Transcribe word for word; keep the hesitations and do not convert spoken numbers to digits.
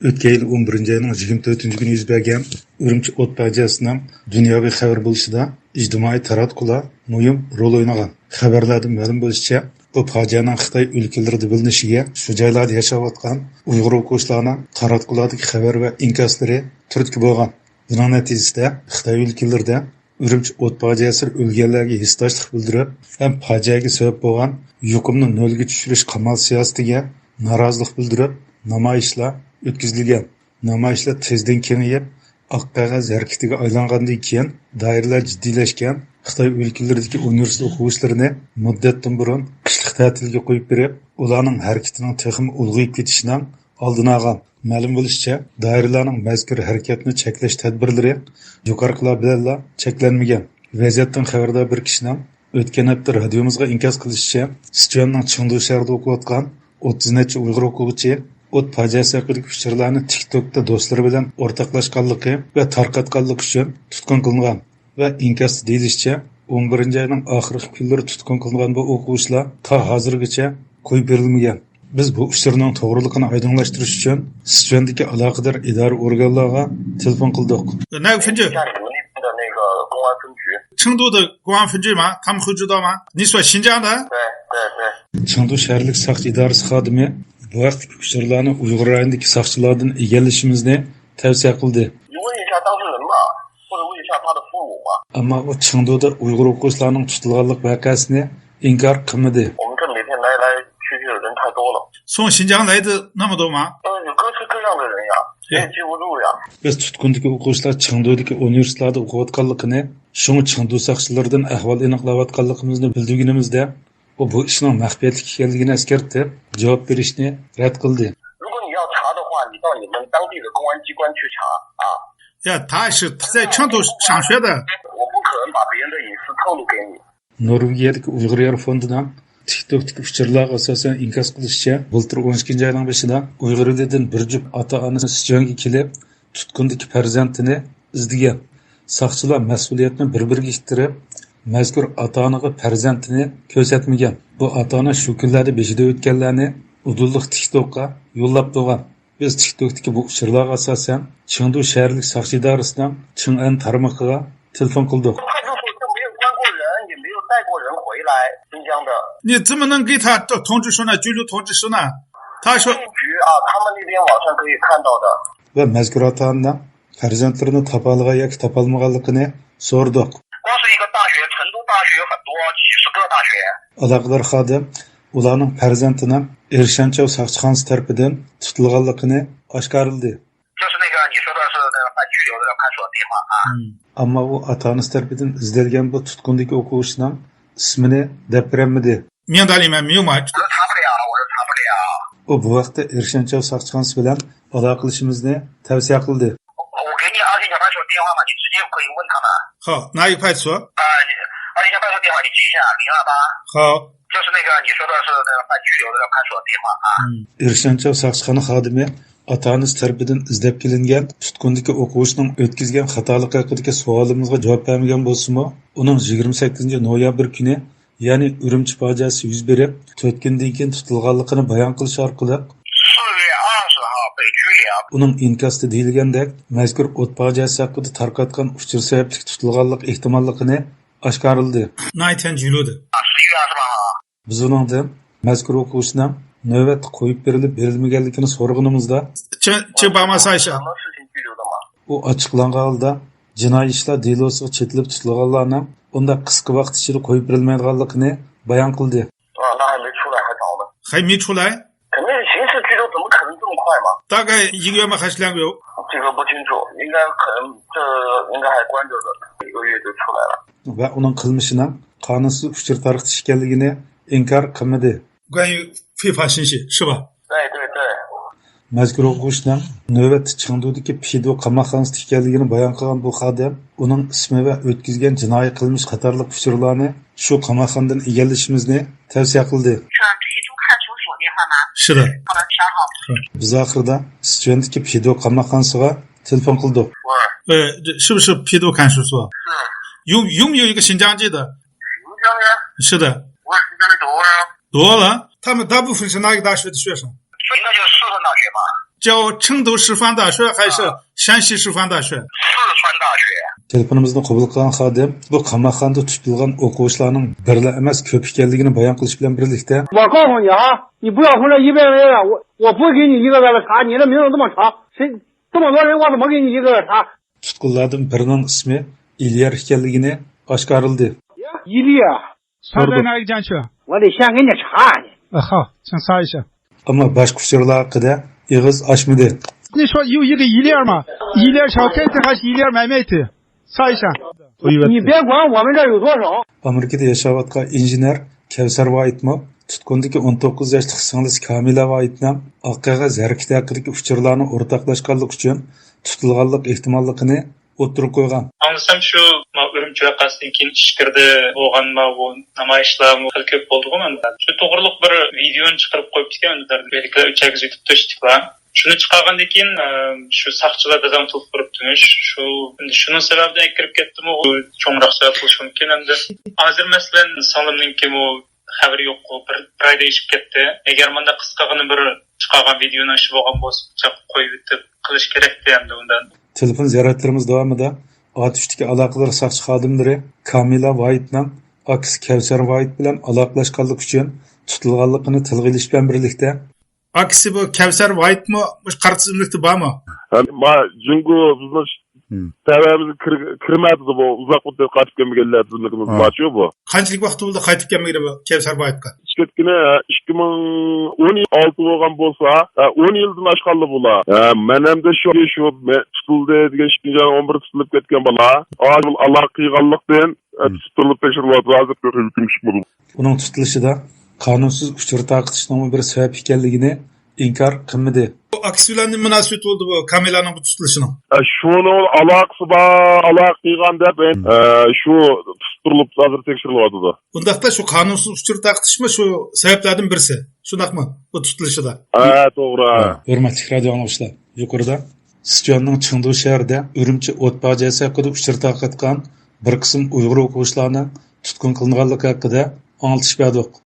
ئۆتكەن يىل ئون بىرىنچى ئاينىڭ يىگىرمە تۆتىنچى كۈنى يۈز بەرگەن ئۈرۈمچى ئوت پاجىئەسىنىڭ دۇنياۋى خەۋەر بولۇشىدا ئىجتىمائىي تاراتقۇلار مۇھىم رول ئوينىغان. خەۋەرلەردىن مەلۇم بولۇشىچە، بۇ پاجىئەنىڭ خىتاي ئۆلكىلىرىدە بىلىنىشىگە شۇ جايلاردا ياشاۋاتقان ئۇيغۇر ئوقۇغۇچىلارنىڭ تاراتقۇلاردىكى خەۋەر ۋە ئىنكاسلىرى تۈرتكە بولغان. بۇنىڭ نەتىجىسىدە خىتاي ئۆلكىلىرىدە ئۈرۈمچى ئوت پاجىئەسىدە ئۆلگەنلەرگە ھېسداشلىق بىلدۈرۈپ ھەم پاجىئەگە سەۋەب بولغان يۇقۇمنى نۆلگە چۈشۈرۈش قامال سىياسىتىگە نارازىلىق بىلدۈرۈپ نامايىشلار ئۆتكۈزۈلگەن. نامايىشلار تېزدىن كېڭىيىپ، ئاق قەغەز ھەرىكىتىگە ئايلانغاندىن كېيىن، دائىرىلەر جىددىيلەشكەن، خىتاي ئۆلكىلىرىدىكى ئۇنىۋېرسىتېت ئوقۇغۇچىلىرىنى مۇددەتتىن بۇرۇن قىشلىق تەتىلگە قويۇپ بېرىپ، ئۇلارنىڭ ھەرىكىتىنىڭ تېخىمۇ ئۇلغىيىپ كېتىشىنىڭ ئالدىنى ئالغان. مەلۇم بولۇشىچە، دائىرىلەرنىڭ مەزكۇر ھەرىكەتنى چەكلەش تەدبىرلىرى يۇقىرىقىلار بىلەنلا چەكلەنمىگەن. ۋەزىيەتتىن خەۋەردار بىر كىشىنىڭ ئۆتكەن ھەپتە رادىيومىزغا ئىنكاس قىلىشىچە، سىچۈەننىڭ چېڭدۇ شەھىرىدە ئوقۇۋاتقان ئوتتۇز نەچچە ئۇيغۇر ئوقۇغۇچى ئوت پاجىئەسى ھەققىدىكى ئۇچۇرلارنى تىك توكتا دوستلىرى بىلەن ئورتاقلاشقانلىقى ۋە تارقاتقانلىقى ئۈچۈن تۇتقۇن قىلىنغان ۋە ئىنكاستا دېيىلىشىچە، ئون بىرىنچى ئاينىڭ ئاخىرقى كۈنلىرى تۇتقۇن قىلىنغان بۇ ئوقۇغۇچىلار تا ھازىرغىچە قويۇپ بېرىلمىگەن. بىز بۇ ئۇچۇرنىڭ توغرىلىقىنى ئايدىڭلاشتۇرۇش ئۈچۈن سىچۈەندىكى ئالاقىدار ئىدارە ئورگانلارغا تېلېفون قىلدۇق. 那个分局。 成都的公安分局吗？他们会知道吗？你说新疆的？ 对，对，对。 چېڭدۇ شەھەرلىك ساقچى ئىدارىسى خادىمى بۇ ھەقتىكى ئۇچۇرلارنى ئۇيغۇر رايونىدىكى ساقچىلاردىن ئىگىلىشىمىزنى تەۋسىيە قىلدى. 你问一下当事人吧，或者问一下他的父母吧。 ئەمما ئۇ چېڭدۇدا ئۇيغۇر ئوقۇغۇچىلارنىڭ تۇتۇلغانلىق ۋەقەسىنى ئىنكار قىلمىدى. 我们这每天来来去去的人太多了。 从新疆来的那么多吗？ 呃，有各式各样的人呀，谁也记不住呀。 بىز تۇتقۇندىكى ئوقۇغۇچىلار چېڭدۇدىكى ئۇنىۋېرسىتېتلاردا ئوقۇۋاتقانلىقىنى، شۇڭا چېڭدۇ ساقچىلىرىدىن ئەھۋال ئېنىقلاۋاتقانلىقىمىزنى بىلدۈرگىنىمىزدە، ئۇ بۇ ئىشنىڭ مەخپىيەتلىك ئىكەنلىكىنى ئەسكەرتىپ، جاۋاب بېرىشنى رەت قىلدى. 如果你要查的话，你到你们当地的公安机关去查啊。 呀，他是在成都上学的。 我不可能把别人的隐私透露给你。 نورۋېگىيەدىكى ئۇيغۇر يار فوندىنىڭ تىك توكتىكى ئۇچۇرلارغا ئاساسەن ئىنكاس قىلىشىچە، بۇلتۇر ئون ئىككىنچى ئاينىڭ بېشىدا ئۇيغۇر ئېلىدىن بىر جۈپ ئاتا-ئانا سىچۈەنگە كېلىپ، تۇتقۇندىكى پەرزەنتىنى ئىزدىگەن. ساقچىلار مەسئۇلىيەتنى بىر-بىرىگە ئىتتىرىپ، مەزكۇر ئاتا-ئانىغا پەرزەنتىنى كۆرسەتمىگەن. بۇ ئاتا-ئانا شۇ كۈنلەردە بېشىدا ئۆتكەنلەرنى ئۇدۇللۇق تىك توكقا يوللاپ تۇرغان. بىز تىك توكتىكى بۇ ئۇچۇرلارغا ئاساسەن، چېڭدۇ شەھەرلىك ساقچى ئىدارىسىنىڭ چىڭئەن تارمىقىغا تېلېفون قىلدۇق. 派出所就没有关过人，也没有带过人回来新疆的。 你怎么能给他通知书呢？拘留通知书呢？他说， 公安局啊，他们那边网上可以看到的。 ۋە مەزكۇر ئاتا-ئانىنىڭ پەرزەنتلىرىنى تاپالىغان ياكى تاپالمىغانلىقىنى سورىدۇق. 光是一个大学，成都大学有很多，几十个大学。 ئالاقىدار خادىم ئۇلارنىڭ پەرزەنتىنىڭ ئېرشەنچاۋ ساقچىخانىسى تەرىپىدىن تۇتۇلغانلىقىنى ئاشكارىلىدى. 就是那个你说的是那个办拘留的派出所电话啊。 ئەمما ئۇ ئاتا-ئانىسى تەرىپىدىن ئىزدەلگەن بۇ تۇتقۇندىكى ئوقۇغۇچىنىڭ ئىسمىنى دەپ بېرەلمىدى. 名单里面没有吗？ 我是查不了，我是查不了。 ئۇ بۇ ھەقتە ئېرشەنچاۋ ساقچىخانىسى بىلەن ئالاقىلىشىمىزنى تەۋسىيە قىلدى. 我给你二线小派出所电话嘛，你直接可以问他们。 好，哪一个派出所？ 啊，你二线小派出所电话你记一下，零二八。 好。 就是那个你说的是那个办拘留的那个派出所电话啊。 ئېرشەنچاۋ ساقچىخانا خادىمى ئاتا-ئانىسى تەرىپىدىن ئىزدەپ كېلىنگەن تۇتقۇندىكى ئوقۇغۇچىنىڭ ئۆتكۈزگەن خاتالىقى ھەققىدىكى سوئالىمىزغا جاۋاب بەرمىگەن بولسىمۇ، ئۇنىڭ يىگىرمە سەككىزىنچى نويابىر كۈنى، يەنى ئۈرۈمچى پاجىئەسى يۈز بېرىپ، تۆت كۈندىن كېيىن تۇتۇلغانلىقىنى بايان قىلىش ئارقىلىق، 四月二十号被拘留。 ئۇنىڭ ئىنكاستا دېيىلگەندەك، مەزكۇر ئوت پاجىئەسى ھەققىدە تارقاتقان ئۇچۇر سەۋەبلىك تۇتۇلغانلىق ئېھتىماللىقىنى ئاشكارىلىدى. 哪一天拘留的？ 啊，十一月二十八号。 بىز ئۇنىڭدىن مەزكۇر ئوقۇغۇچىنىڭ نۆۋەتتە قويۇپ بېرىلىپ بېرىلمىگەنلىكىنى سورىغىنىمىزدا، 请，请帮忙查一下。 什么事情拘留的吗？ ئۇ ئاچچىقلانغان ھالدا جىنايى ئىشلار دېلوسىغا چېتىلىپ تۇتۇلغانلارنىڭ ئۇنداق قىسقا ۋاقىت ئىچىدە قويۇپ بېرىلمەيدىغانلىقىنى بايان قىلدى. 啊，那还没出来，还早呢。 还没出来？ 肯定刑事拘留怎么可能这么快嘛？ 大概一个月吗？还是两个月？ 这个不清楚，应该可能这应该还关着呢，一个月就出来了。 ۋە ئۇنىڭ قىلمىشىنىڭ قانۇنسىز ئۇچۇر تارقىتىش ئىكەنلىكىنى ئىنكار قىلمىدى. 关于非法信息是吧？ 对对对。 مەزكۇر ئوقۇغۇچىنىڭ نۆۋەتتە چېڭدۇدىكى پىدو قاماقخانىسىدا ئىكەنلىكىنى بايان قىلغان بۇ خادىم ئۇنىڭ ئىسمى ۋە ئۆتكۈزگەن جىنايى قىلمىش قاتارلىق ئۇچۇرلارنى شۇ قاماقخانىدىن ئىگىلىشىمىزنى تەۋسىيە قىلدى. 是的。 بىز ئاخىرىدا سىچۈەندىكى پىدو قاماقخانىسىغا تېلېفون قىلدۇق. 喂。 呃，这是不是皮头看守所？ 是。 有，有没有一个新疆籍的？ 新疆的？ 是的。 我是新疆的多了。 多了？他们大部分是哪个大学的学生？ 应该就是四川大学吧。叫青岛师范大学还是山西师范大学？四川大学。 تېلېفونىمىزنى قوبۇل قىلغان خادىم بۇ قاماقخانىدا تۇتۇلغان ئوقۇغۇچىلارنىڭ بىرلا ئەمەس، كۆپ ئىكەنلىكىنى بايان قىلىش بىلەن بىرلىكتە، 我告诉你啊，你不要说这一遍了，我我不给你一个月的查，你的名字这么长，谁这么多人，我怎么给你一个月查？ تۇتقۇنلاردىن بىرىنىڭ ئىسمى ئىليار ئىكەنلىكىنى ئاشكارىلىدى. 伊利亚， 他在哪个监区？ 我得先给你查去。 ئاخا، سەن سايىشە. ئەمما باشقا ئۇچۇرلار ھەققىدە ئېغىز ئاچمىدى. 你说有一个伊利亚嘛，伊利亚小开始还是伊利亚买卖的，啥意思啊？ 你别管我们这有多少。 ئامېرىكىدا ياشاۋاتقان ئىنژېنېر كەۋسەر ۋايىتمۇ تۇتقۇندىكى ئون توققۇز ياشلىق سىڭلىسى كامىلە ۋايىتنىڭ ئاق قەغەز ھەرىكىتى ھەققىدىكى ئۇچۇرلارنى ئورتاقلاشقانلىقى ئۈچۈن تۇتۇلغانلىق ئېھتىماللىقىنى ئوتتۇرىغا قويغان. ئاڭلىسام، شۇ ما ئۈرۈمچى ۋەقەسىدىن كېيىن ئىچكىرىدە بولغان ما بۇ نامايىشلار خېلى كۆپ بولدىغۇ مەندە. شۇ توغرىلىق بىر ۋىدېئونى چىقىرىپ قويۇپتىكەن، بىلىكلەر ئۆچەرگە يېتىپتۇ ئىشتىكلار. شۇنى چىقارغاندىن كېيىن، ئە، شۇ ساقچىلار دادام تېلېفون قۇرۇپتىمىش. شۇ، شۇنىڭ سەۋەبىدىن ئەكىرىپ كەتتىمۇ، ئۇ چوڭراق سەۋەب بولۇشى مۇمكىن ئەمدى. ھازىر، مەسىلەن، سىڭلىمنىڭكىمۇ خەۋىرى يوققۇ، بىر، بىر ئايدا ئېشىپ كەتتى. ئەگەر مۇنداق قىسقىغىنا بىر چىقارغان ۋىدېئونىڭ ئىشى بولغان بولسا، چاقىپ قويۇۋېتىپ قىلىش كېرەكتى ئەمدى ئۇنداق. تېلېفون زىيارەتلىرىمىز داۋامىدا ئاتۇشتىكى ئالاقىدار ساقچى خادىملىرى كامىلە ۋايىتنىڭ ئاكىسى كەۋسەر ۋايىت بىلەن ئالاقىلاشقانلىقى ئۈچۈن تۇتۇلغانلىقىنى تىلغا ئېلىش بىلەن بىرلىكتە، ئاكىسى بۇ كەۋسەر ۋايىتمۇ مۇشۇ قارا تىزىملىكتە بارمۇ؟ ھە، ما جۇڭگو بىزنىڭ ھىم. تەۋەمىزگە كىر-، كىرمەيدۇ بۇ. ئۇزاق مۇددەت قايتىپ كەلمىگەنلەر تىزىملىكىمىز ھە. بارچۇ بۇ. قانچىلىك ۋاقىت بولدى قايتىپ كەلمىگىنى بۇ كەۋسەر ۋايىتقا؟ كەتكىنى ئىككى مىڭ ئون ئالتە بولغان بولسا، ھە، ئون يىلدىن ئاشقانلا بۇلار. ھە، مەن ئەمدى شۇ، شۇ مە-، تۇتۇلدى دېگەن ئىككىنچى ئاينىڭ ئون بىرىدە تۇتۇلۇپ كەتكەن بالا. ئالاقە قىلغانلىقتىن، ھە، ھىم. تۇتۇپ تۇرۇلۇپ تەكشۈرۈلۈۋاتىدۇ. ھازىرغىچە ھۆكۈم چىقمىدى. ئۇنىڭ تۇتۇلۇشىدا قانۇنسىز ئۇچۇر تارقىتىشنىڭمۇ بىر سەۋەب ئىكەنلىكىنى ئىنكار قىلمىدى. بۇ ئاكىسى بىلەن نېمە مۇناسىۋىتى بولدى بۇ كامىلانىڭ بۇ تۇتۇلۇشىنىڭ؟ ئە، شۇنىڭ ئالاقىسى بار، ئالاقە قىلغان دەپ، ھىم. ئە، شۇ تۇتۇپ تۇرۇلۇپ ھازىر تەكشۈرۈلۈۋاتىدۇ. ئۇنداقتا شۇ قانۇنسىز ئۇچۇر تارقىتىشمۇ شۇ سەۋەبلەردىن بىرسى، شۇنداقمۇ بۇ تۇتۇلۇشىدا؟ ھە، توغرا. ھە، ھۆرمەتلىك رادىئو ئاڭلىغۇچىلار، يۇقىرىدا سىچۈەننىڭ چېڭدۇ شەھىرىدە ئۈرۈمچى ئوت پاجىئەسى ھەققىدە ئۇچۇر تارقاتقان بىر قىسىم ئۇيغۇر ئوقۇغۇچىلارنىڭ تۇتقۇن قىلىنغانلىقى ھەققىدە ئاڭلىتىش بەردۇق.